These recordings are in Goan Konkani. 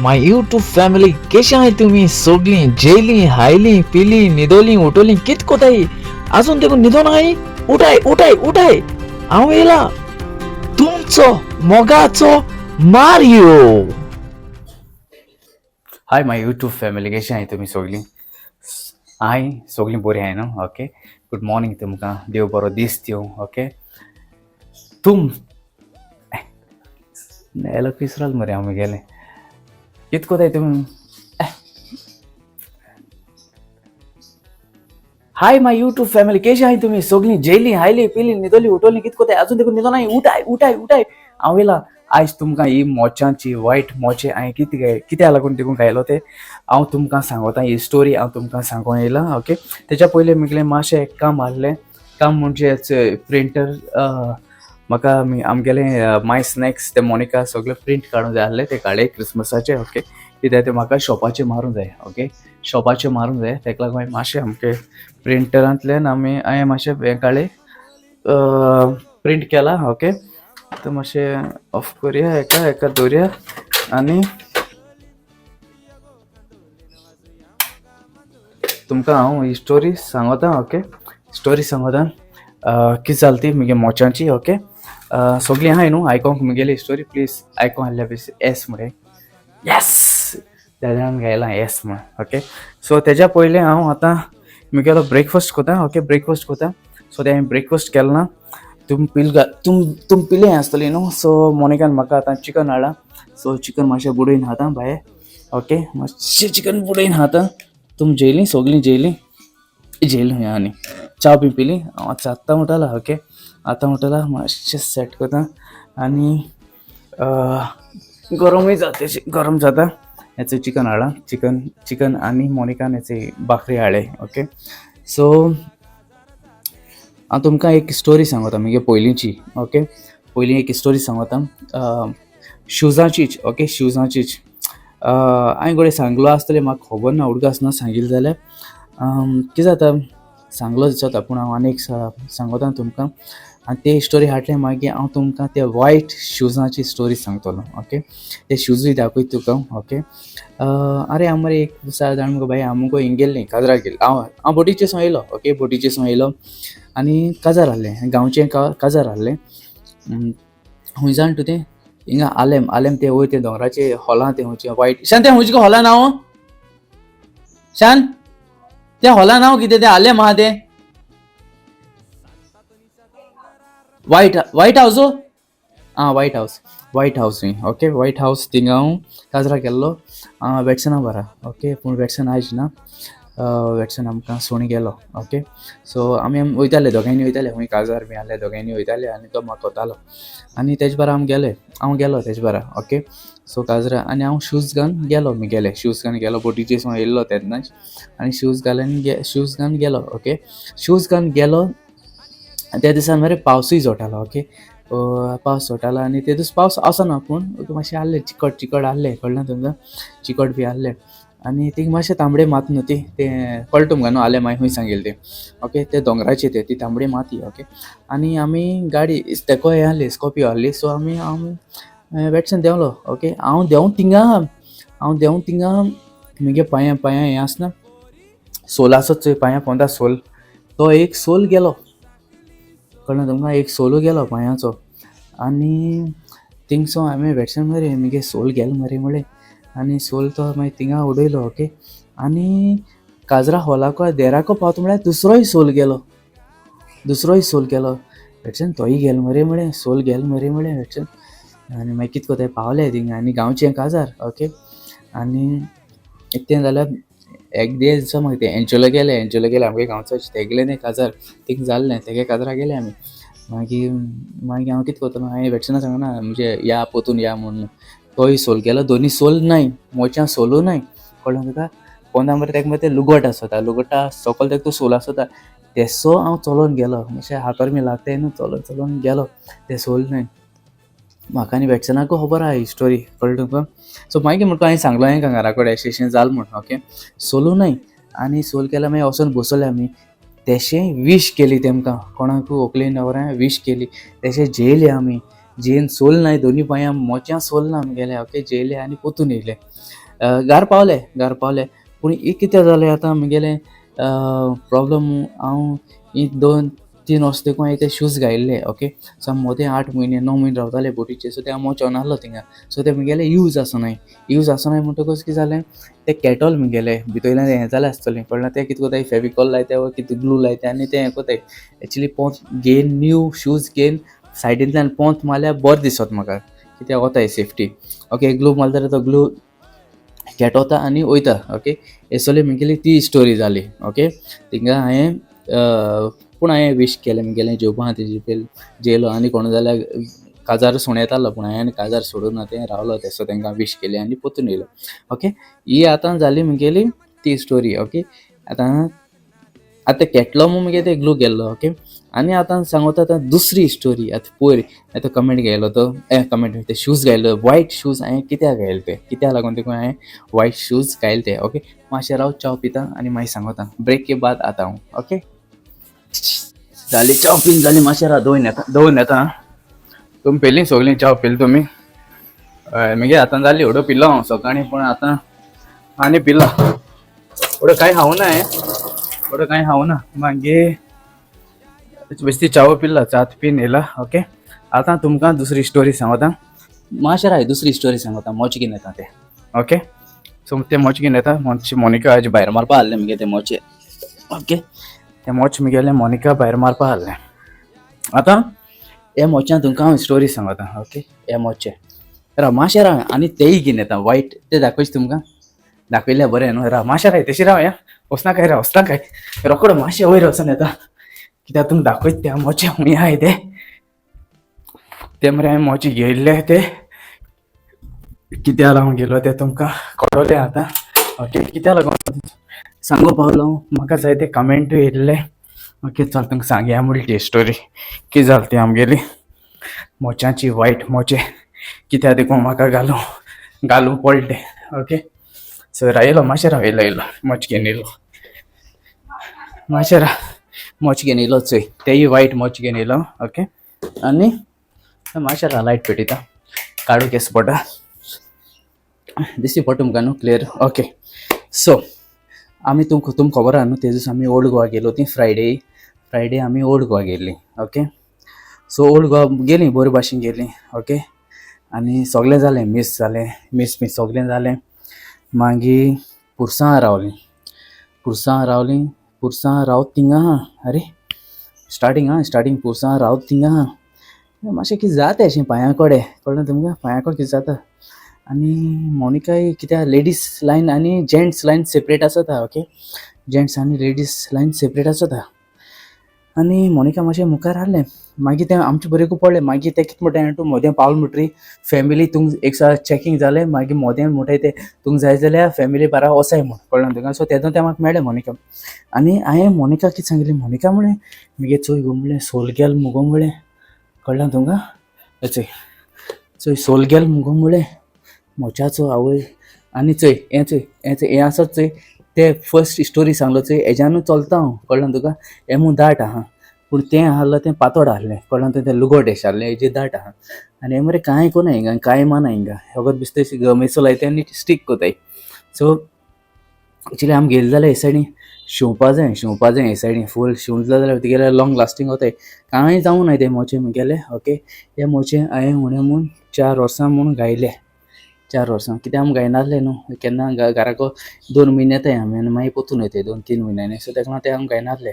My YouTube family, केशे आहाय तुमी सोगलीं? जेयलीं, हायलीं, पिलीं, न्हिदोलीं, उठोलीं? कित कोताय? आजून देखून न्हिदोन आहाय? उठाय उठाय उठाय, हांव येयला तुमचो मोगाचो Mario. Hi my YouTube family, कशी आहाय तुमी सगळीं? हाय, सगळीं बरीं आहाय न्हू? ओके, गुड मॉर्निंग तुमकां. देव बरो दीस दिवं. ओके, तुम डायलॉग विसरल मरे हांव गेलें. कित कोताय तुमी? हाय my YouTube family, केशी आहाय तुमी सगळीं? जेयलीं, हायलीं, पिलीं, न्हिदोलीं, उठोलीं? कित कोताय? अजून देखून न्हिदो नाय? उठाय उठाय उठाय, हांव येयला. आयज तुमकां ही मोच्यांची वायट मोचे हांवें कितें कित्याक लागून देखून घायलो ते हांव तुमकां सांगोता. ही स्टोरी हांव तुमकां सांगोंक येयला. ओके, तेच्या पयलीं म्हगेलें मातशें एक काम आहलें. काम म्हणजे प्रिंटर म्हाका आमगेलें माय स्नॅक्स ते मोनिका सगळें प्रिंट काडूंक जाय आहलें. ते काडले क्रिसमसाचे. ओके, कित्याक ते म्हाका शॉपाचेर मारूंक जाय. ओके, शॉपाचेर मारूंक जाय, तेका लागून हांवें मातशें आमगे प्रिंटरांतल्यान आमी हांवें मातशें हें काडलें, प्रिंट केला. ओके, आतां मातशें ऑफ करुया, हेका हेका दवरुया आनी तुमकां हांव ही स्टोरी सांगोता. ओके, स्टोरी सांगोता कितें जाल ती मुगे मोच्यांची. ओके, सगळीं आहाय न्हू आयकोंक मुगेली स्टोरी? प्लीज आयकोंक आहल्यार प्लीज येस म्हणे. येस, तेज्यान गायलां येस म्हण. ओके, सो तेज्या पयलीं हांव आतां मुगेलो ब्रेकफास्ट कोता. ओके, ब्रेकफास्ट कोता. सो तें हांवें ब्रेकफास्ट केलें ना. तुम पिल तुम तुम पिले आसतली न्हू. सो मोनिकान म्हाका आतां चिकन हाडलां. सो चिकन मातशें बुडोवन खाता भायर. ओके, मातशें चिकन बुडोवन खाता. तुम जेयलीं? सगळीं जेयलीं? जेयलीं आनी च्या बी पिली? हांव आतां उठला. ओके, आतां उठला, मातशें सेट करता आनी गरमूय जाता, गरम जाता. हेचो चिकन हाडलां, चिकन चिकन आनी मोनिकान हेचे बाकरी हाडले. ओके, सो हांव तुमकां एक स्टोरी सांगता मुगे पयलींची. ओके, पयलीं एक स्टोरी सांगता शुजांचीच. ओके, शुजांचीच. हांवें घडये सांगलो आसतलें, म्हाका खबर ना, उडगास ना सांगिल्लें जाल्यार. कितें जाता, सांगलो दिसता, पूण हांव आनी एक सांगता तुमकां आनी ते स्टोरी हाडले मागीर हांव तुमकां त्या वायट शुजांची स्टोरी सांगतलो. ओके, ते शुजूय दाखयता तुका. ओके, आरे हांव मरे एक दिसा जाण मुगो बाय, हांव मुगो हिंग गेल्लें, काजराक गेल्लें. हांव हांव बोटीचे सून येयलो. ओके, बोटीचे सून येयलो आनी काजार आहलें, गांवचें काजार आहलें. खूंय जाण तूं तें हिंगा आलेम आलेम तें वयर तें दोंगराचे हॉलां तें खंयचें वायट शान तें खंयचें हॉलां नांव शान त्या हॉला नांव कितें तें आलेम आहा तें वायट वायट हावस. आं, वायट हावस, वायट हावस न्ही. ओके, वायट हावस थिंगा हांव काजरा गेल्लो वेटसना बारा. ओके, पूण वेटसन आयज ना, वेटसन आमकां सोणी गेलो. ओके, सो आमी वयताले, दोगांयनी वयताले खंय काजार बी आहले, दोगांयनी वयताले आनी तो म्हाका कोतालो आनी तेज बारा आमी गेले, हांव गेलो तेज बारा. ओके, सो काजरा आनी हांव शूज घालून गेलो, मुगेले शूज घालून गेलो, बोटीचेर सून येयल्लो तेन्नाच आनी शूज घालून शूज घालून गेलो. ओके, शूज घालून गेलो त्या दिसान मरे पावसूय जोटालो. ओके, पावस जोटालो आनी ते दीस पावस आसना पूण ओके मातशें आहलें, चिकट चिकट आहलें, कळ्ळें तुमकां? चिकट बी आहलें आनी थिंग मातशें तांबडे माती न्हू ती, तें कळटा तुमकां न्हू आलें मागीर खूंय सांगिल्लें तें. ओके, ते दोंगराचेर ते ती तांबडी माती. ओके, आनी आमी गाडी तेको हें आहली, स्कॉर्पियो आहली. सो आमी हांव वेटसान देंवलो. ओके, हांव देंव थिंगा, हांव देंव थिंगा मुगे पांयां पांयां हें आसना सोल आसत चोय पांयां पोंदा सोल, तो एक सोल गेलो, कळ्ळें तुमकां? एक सोलू गेलो पांयाचो आनी थिंगसो हांवें वेटसान मरे मुगे सोल गेलो मरे म्हळें आनी सोल तो मागीर थिंगा उडयलो. ओके, आनी काजरा हॉलाको देराको पावता म्हळ्यार दुसरोय सोल गेलो, दुसरोय सोल गेलो वेटसान, तोय गेलो मरे म्हळें, सोल गेलो मरे म्हळें वेटसान. आनी मागीर कित कोताय पावले थिंगा आनी गांवचें काजार. ओके, आनी तें जाल्यार एक देड दिसा मागीर ते एंचोलो गेले, एंचोलो गेले आमगे गांवचो, तेगेलें तें काजार थिंग जाल्लें, तेगे काजरा गेले आमी. मागीर मागीर हांव कितें करतलो, हांवें वेटसना सांगना म्हणजे या पोतून या म्हणून, तोय सोल गेलो, दोनी सोल नाय, मोच्यां सोलू नाय, कळ्ळें तुका? पोंदा मरे तेका मरे तें लुगट आसता, लुगटा सकयल तेका तो सोल आसता, तेसो हांव चलोन गेलो, मातशें हातार बी लागताय न्हू, चलोन चलोन गेलो, तें सोल न्हय. म्हाका आनी वेटसनाकूय खबर आहा ही स्टोरी, कळ्ळें तुका? सो मागीर म्हणटा हांवें सांगलो हांवें घरा कडेन अशें अशें जालें म्हूण. ओके, सोलू न्हय आनी सोल केल्यार मागीर वचोन बसले आमी, तेशें वीश केली तेमकां, कोणाकू व्हंकले न्हवऱ्या वीश केली, तेशें जेयले आमी. जेन सोल नाय दोनी पांयां मोच्यां सोल ना आमगेले ओके जेयले आनी पोतून येयले घार पावले घार पावले. पूण एक कितें जालें आतां म्हगेलें प्रोब्लम हांव ही 2-3 वर्सां देखून हांवें ते शूज घायल्ले ओके. सो मोदें 8 म्हयने 9 म्हयने रावताले बोटीचेर सो ते हांव मोच नासलो थिंगा सो ते म्हगेले यूज आसनाय यूज आसनाय म्हणटकूच कितें जालें ते कॅटल म्हगेले भितरल्यान हें जालें आसतलें कळ्ळें तें कितें कोताय फेविकॉल लायता वा कितें ग्लू लायता आनी तें हें कोताय एक्चुली पोंत घेन न्यू शूज घेन सायडींतल्यान पोंत मारल्यार बरें दिसत म्हाका कित्याक वताय सेफ्टी ओके. ग्लू मारता जाल्यार तो ग्लू केटोता आनी वयता ओके. हेसोली म्हगेली ती स्टोरी जाली ओके. थिंगा हांवें पूण हांवें वीश केलें म्हगेलें जेवपा खातीर पयलीं जेयलो आनी कोण जाल्यार काजार सुण येतालो पूण हांवें काजार सोडून ना तें रावलो तेसो तांकां वीश केलें आनी पोतून येयलो ओके. ही आतां जाली म्हगेली ती स्टोरी ओके. आतां आतां केटलो म्हूण मगे ते ग्लू गेल्लो ओके. आनी आतां सांगता आतां दुसरी स्टोरी. आतां पयर आतां कमेंट घायलो तो कमेंट ते शूज घायलो वायट शूज हांवें कित्याक घायले ते कित्याक लागून देखून हांवें वायट शूज घायले ते ओके. मातशें राव च्याव पिता आनी मागीर सांगता ब्रेक के बाद आता हांव ओके. जाली च्याव पीन जाली मातशें राव दोन येता दोन येता. तुमी पेली सगळीं च्याव पिली तुमी हय मागीर आतां जाली एवढो पिलो हांव सकाळीं पूण आतां आनी पिला एवढो कांय खावना हांवें एवढो कांय खावना मागीर बेश्टी च्याव पिला च्यात पीन येयला ओके. आतां तुमकां दुसरी स्टोरी सांगता मातशें राव दुसरी स्टोरी सांगता मोचे घेवन येता ते ओके. सो ते मोचे घेवन येता मोचे मोनिका आज भायर मारपा आहलें मगे ते मोचे ओके. ते मोच मुगेलें मोनिका भायर मारपा आहलें. आतां हे मोच्यान तुमकां हांव स्टोरी सांगता ओके. हे मोचे राव मातशें राव आनी तेय घेवन येता वायट ते दाखयच तुमकां दाखयल्यार बरें न्हू. राव मातशें राव तशें राव या वचना काय राव वचना काय रोकडो मातशें वयर वचून येता कित्याक तुमकां दाखयत ते मोचे हुंय आहाय ते ते मरे हांवें मोचे घेयल्ले ते कित्याक लागून गेलो ते तुमकां कळटलें आतां ओके. कित्याक लागून सांगू पावलो म्हाका जाय ते कमेंटूय येयल्ले ओके. चल तुमकां सांगया म्हणली ती स्टोरी कितें जालें ती आमगेली मोच्यांची वायट मोचे कित्याक देखून म्हाका घालूं घालूं पडलें ओके. सो रायलो मातशें राव येयलो येयलो मोच घेवन येयलो मातशें राव मोच घेवन येयलो चोय तेय वायट मोच घेवन येयलो ओके. आनी मातशें राव लायट पेटयता काडू केस पडटा दिसती पडटा तुमकां न्हू क्लियर ओके. सो आमी तुमकां तुमकां खबर आहा न्हू ते दीस आमी ओल्ड गोवा गेलो ती फ्रायडे फ्रायडे आमी ओल्ड गोवा गेल्ली ओके. सो ओल्ड गोवा गेलीं बरे भाशेन गेलीं ओके. आनी सगळें जालें मीस जालें मीस बीस सगळें जालें मागीर पुरसां रावलीं पुरसां रावलीं पुरसां रावत थिंगा आहा अरे स्टार्टींग आहा स्टार्टींग पुरसां रावत थिंगा आहा मातशें कितें जाता अशें पांयां कडेन कळ्ळें तुमकां पांयां कडेन कितें जाता. आनी मोनिकाय कित्याक लेडीज लायन आनी जेंट्स लायन सेपरेट आसता ओके. जेंट्स आनी लेडीज लायन सेपरेट आसता आनी मोनिका मातशें मुखार आहलें मागीर तें आमचे बरेकू पडलें. मागीर तें कितें म्हणटा तूं मोदें पावल म्हणटरी फॅमिली तुंग एक चॅकींग जालें मागीर मोदें म्हणटाय तें तुंग जाय जाल्यार फॅमिली बारा वचाय म्हूण कळ्ळें तुका. सो तेदो तें म्हाका मेळ्ळें मोनिका आनी हांवें मोनिका कितें सांगिल्लें मोनिका म्हळें मगे चोय गो म्हणलें सोल गेल मुगो म्हळें कळ्ळें तुमकां चोय चोय सोल गेल मुगो म्हळें मोच्याचो आवय. आनी चोय हें चोय हें चोय हें आसत चोय ते फर्स्ट स्टोरी सांगलो चोय हेज्यानूच चलता हांव कळ्ळें तुका. हें म्हूण दाट आहा पूण तें आहलो तें पातोड आहलें कळ्ळें तुका तें लुगोट एशें आहलें हेजें दाट आहा आनी हें मरे कांय कोना हिंगा कांय माना हिंगा फकत बेश्टें गमेचो लायताय आनी स्टीक कोताय. सो एक्चुली आमी गेले जाल्यार हे सायडीन शिंवपा जाय शिंवपा जाय हे सायडीन फूल शिंवतलो जाल्यार तुगेलें लॉंग लास्टींग वताय कांय जावं नाय तें मोचे मुगेलें ओके. हे मोचे हांवें उणें म्हूण 4 वर्सां म्हूण घायले 4 वर्सां कित्याक आमी घायनासले न्हू केन्ना घराको 2 म्हयने येताय आमी आनी मागीर पोतून वयताय 2-3 म्हयन्यांनी सो तेका लागून ते आमी घायनासले.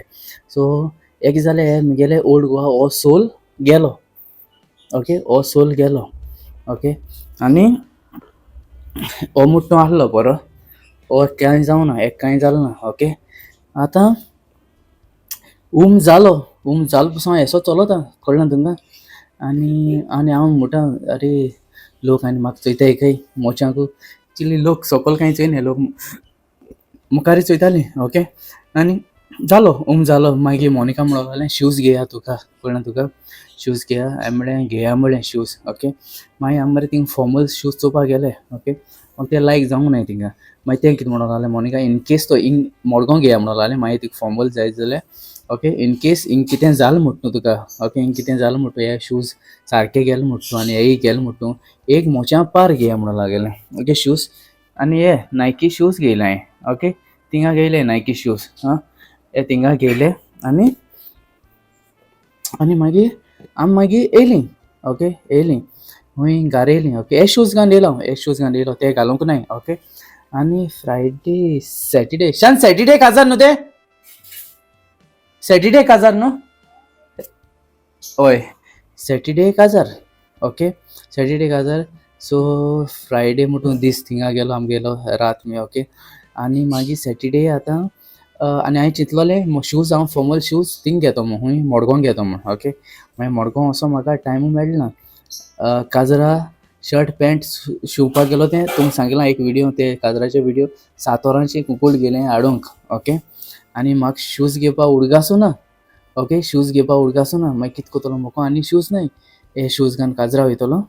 सो एक जालें हें मुगेलें ओल्ड गोवा हो सोल गेलो ओके हो सोल गेलो ओके. आनी हो मुट्टो आहलो बरो हो कांय जावना एक कांय जालें ना ओके. आतां उम जालो उम जालो पसून हांव येसो चलता कळ्ळें तुमकां. आनी आनी हांव म्हणटा अरे लोक आनी म्हाका चोयताय खंय मोच्यांकू एक्चुली लोक सकयल कांय चोयना लोक मुखार चोयताली ओके. आनी जालो उम जालो मागीर मोनिका म्हणूंक लागलें शूज घेया तुका कळ्ळें तुका शूज घेया. हांवें म्हणलें घेया म्हणलें शूज ओके. मागीर आमी मरे थिंग फॉर्मल शूज चोवपाक गेले ओके. म्हाका तें लायक जावंक नाय थिंगा. मागीर तें कितें म्हणोन लागलें मोनिका, इन केस तो हिंग मडगांव घेया म्हणोन लागलें. मागीर तुका फॉर्मल जाय जाल्यार ओके, इन केस हिंग कितें जालें म्हूट न्हू तुका, ओके, हिंग कितें जालें म्हूट हे शूज सारके गेले म्हूट तूं आनी हेय गेले म्हूट तूं, एक मोच्या पार घेया म्हणोन लागलें. ओके, शूज आनी हे नायकी शूज घेयले हांवें. ओके, थिंगा घेयले नायकी शूज. आं, हे थिंगा घेयले आनी आनी मागीर आमी मागीर येयलीं. ओके, येयलीं हूंय घारा येयलीं. ओके, हे शूज घालून येयलो हांव, हे शूज घालून येयलो, ते घालूंक नाय. ओके, आनी फ्रायडे सॅटर्डे शान सॅटर्डे काजार न्हू, ते सॅटर्डे काजार न्हू, हय सॅटर्डे काजार. ओके, सॅटर्डे काजार. सो फ्रायडे म्हटून दीस थिंगा गेलो आमगेलो रात मी. ओके, आनी मागीर सॅटर्डे आतां आनी हांवें चिंतलोलें शूज हांव फॉर्मल शूज थिंग घेतो म्हूण, हूंय मडगांव घेतो म्हूण. ओके, मागीर मडगांव वचों म्हाका टायमू मेळना ना. काजरा शर्ट पॅन्ट शिंवपाक गेलो, तें तुमकां सांगिलां एक विडियो, ते काजराचे विडियो 7 वरांचे कुंकूळ गेलें हाडूंक. ओके, आनी म्हाका शूज घेवपा उडगासूं ना. ओके, शूज घेवपा उडगासूं ना. मागीर कितें करतलो म्हाका आनी शूज नाय, हे शूज घालून काजरा वयतलो.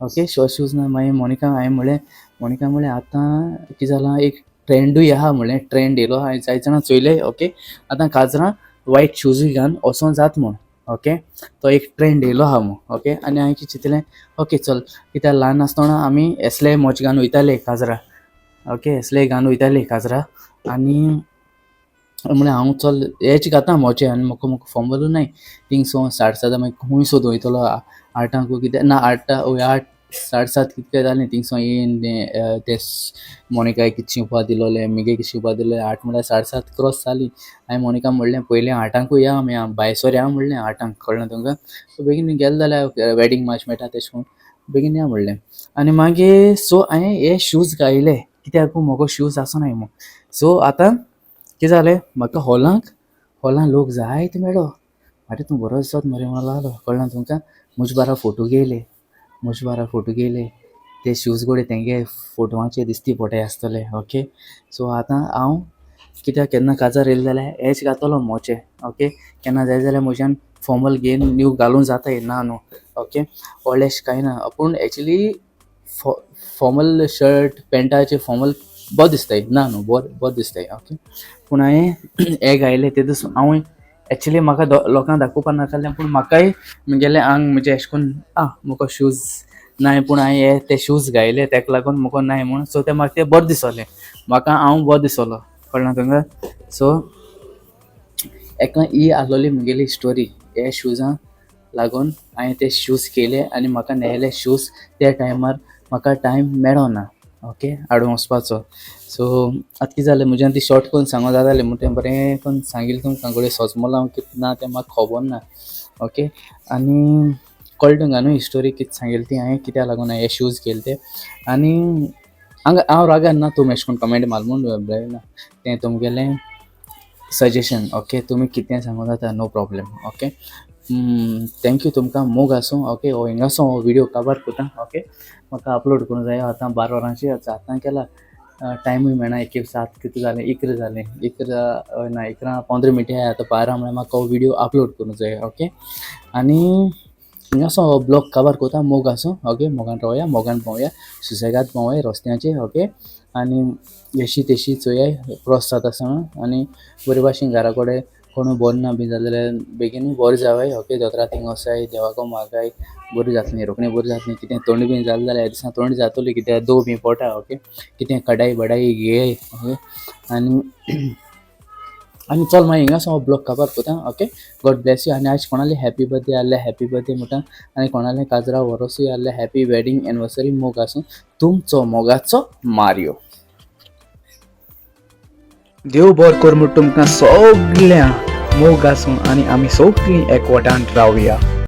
ओके, शूज ना. मागीर मोनिका हांवें म्हणलें, मोनिका म्हणलें आतां कितें जालां, एक ट्रेंडूय आहा म्हणलें, ट्रेंड येयलो हांवें जायते जाणां चोयले. ओके, आतां काजरां वायट शूजूय घालून वचों जाता म्हूण. ओके, तो एक ट्रेंड येयलो आहा म्हूण. ओके, आनी हांवें कितें चिंतलें, ओके चल, कित्याक ल्हान आसतना आमी एसले मोजे घालून वयताले काजरा. ओके, एसले घालून वयताले काजरा. आनी म्हणलें हांव चल हेच घाता मोजे, आनी म्हाका म्हाका फॉर्मलूय नाय. थिंग 7:30 मागीर खूंय सोदूं वयतलो 8 कांय कितें ना, 8 हय 8 7:30 कितके जालें. थिंगसो येयन तें ते मोनिकाक कितें शिंवपा दिलोलें, मुगे कितें शिंवपा दिलोलें, 8 म्हळ्यार 7:30 क्रॉस जालीं. हांवें मोनिका म्हणलें पयलीं 8 कांय या आमी, भायसर या म्हणलें 8 कांक, कळ्ळें तुमकां. सो बेगीन गेले जाल्यार वेडींग मार्च मेळटा तेशें करून बेगीन या म्हणलें. आनी मागीर सो हांवें हे शूज घायले कित्याक म्हाका शूज आसनाय म्हूण. सो आतां कितें जालें, म्हाका हॉलांक हॉलान लोक जायते मेळ्ळो, आरे तूं बरो दिसता मरे म्हणून लागलो, कळ्ळें तुमकां. म्हजे बारा फोटो घेयले, म्हजे बारा फोटो घेयले, ते शूज घोडये तेंगे फोटवाचे दिसती पोटाय आसतले. ओके, सो आतां हांव कित्याक केन्ना काजार येयलें जाल्यार हेच घातलो मोचे. ओके, केन्ना जाय जाल्यार म्हज्यान फॉर्मल घेवन न्यू घालूंक जाता, ना न्हू. ओके, व्हडलें कांय ना, पूण एक्चुली फॉर्मल शर्ट पेंटाचे फॉर्मल बरो दिसताय, ना न्हू, बरो बरो दिसताय. ओके, पूण हांवें हे घायले ते दीस हांव एक्चुली म्हाका लोकांक दाखोवपा नासलें, पूण म्हाकाय म्हगेलें आंग म्हणजे एशें करून आं म्हाका शूज नाय, पूण हांवें हे ते शूज घायले तेका लागून म्हाका नाय म्हूण. सो तें म्हाका तें बरें दिसलें, म्हाका हांव बरो दिसलो, कळ्ळें तुमकां. सो एका ही आसलोली म्हगेली स्टोरी, हे शुजां लागून हांवें ते शूज केले आनी म्हाका नेले शूज त्या टायमार म्हाका टायम मेळना ओके हाडूंक वचपाचो. सो आतां कितें जालें, म्हज्यान ती शॉर्ट करून सांगूंक जातालें म्हूण तें बरें करून सांगिल्लें तुमकां, घडये सजमलो हांव कितें ना तें म्हाका खबर ना. ओके, आनी कळ्ळें तुमकां न्हू ही स्टोरी कितें सांगिल्ली ती हांवें, कित्याक लागून हांवें हे शूज केले ते. आनी हांगा हांव रागार ना तुमी अशें करून कमेंट मारले म्हूण, ना तें तुमगेलें सजेशन. ओके, तुमी कितें सांगूं जाता, no problem. Okay, thank you तुमकां, मोग आसूं. ओके, हो हिंगासो हो विडियो काबार कोता. ओके, म्हाका अपलोड करूंक जायो आतां 12 वरांचेर, आतां केला, टायमूय मेळना. एक 7 कितें जालें, 11 जालें, 11 ना 11:15 मिनटां आतां 12 म्हळ्यार म्हाका हो विडियो अपलोड करूंक जाय. ओके, आनी हिंगासो हो ब्लॉग काबार कोता, मोग आसूं. ओके, मोगान रावया, मोगान भोंवया, सुसेगाद भोंवया रस्त्याचेर. ओके, आनी येशी तेशी चोयाय क्रॉस जाता आसतना, आनी बरे भाशेन घरा कडेन कोणूय बरो ना बी जाल्यार बेगीनूय बरो जावय. ओके, दोतोरा थिंगा वचाय, देवाको मागाय, बरी जातली, रोखडी बरी जातली. कितें थंड बी जालें जाल्यार ह्या दिसा थंड जातली, कित्याक दव बी पोडटा. ओके, कितें कडाई बडाई घेयाय. ओके, आनी आनी चल मागीर हिंगासो हो ब्लॉग काबार कोता. Okay, God Blaise you. आनी आयज कोणाले हॅपी बर्थडे आहल्यार हॅपी बर्थडे म्हणटा, आनी कोणाले काजरा वरोसूय आहल्यार हॅपी वेडींग एनिवर्सरी. मोग आसूं, तुमचो मोगाचो मारियो. देव बरो कर म्हूण तुमकां सगळ्यांक, मोग आसूं आनी आमी सगळीं एकवटान रावया.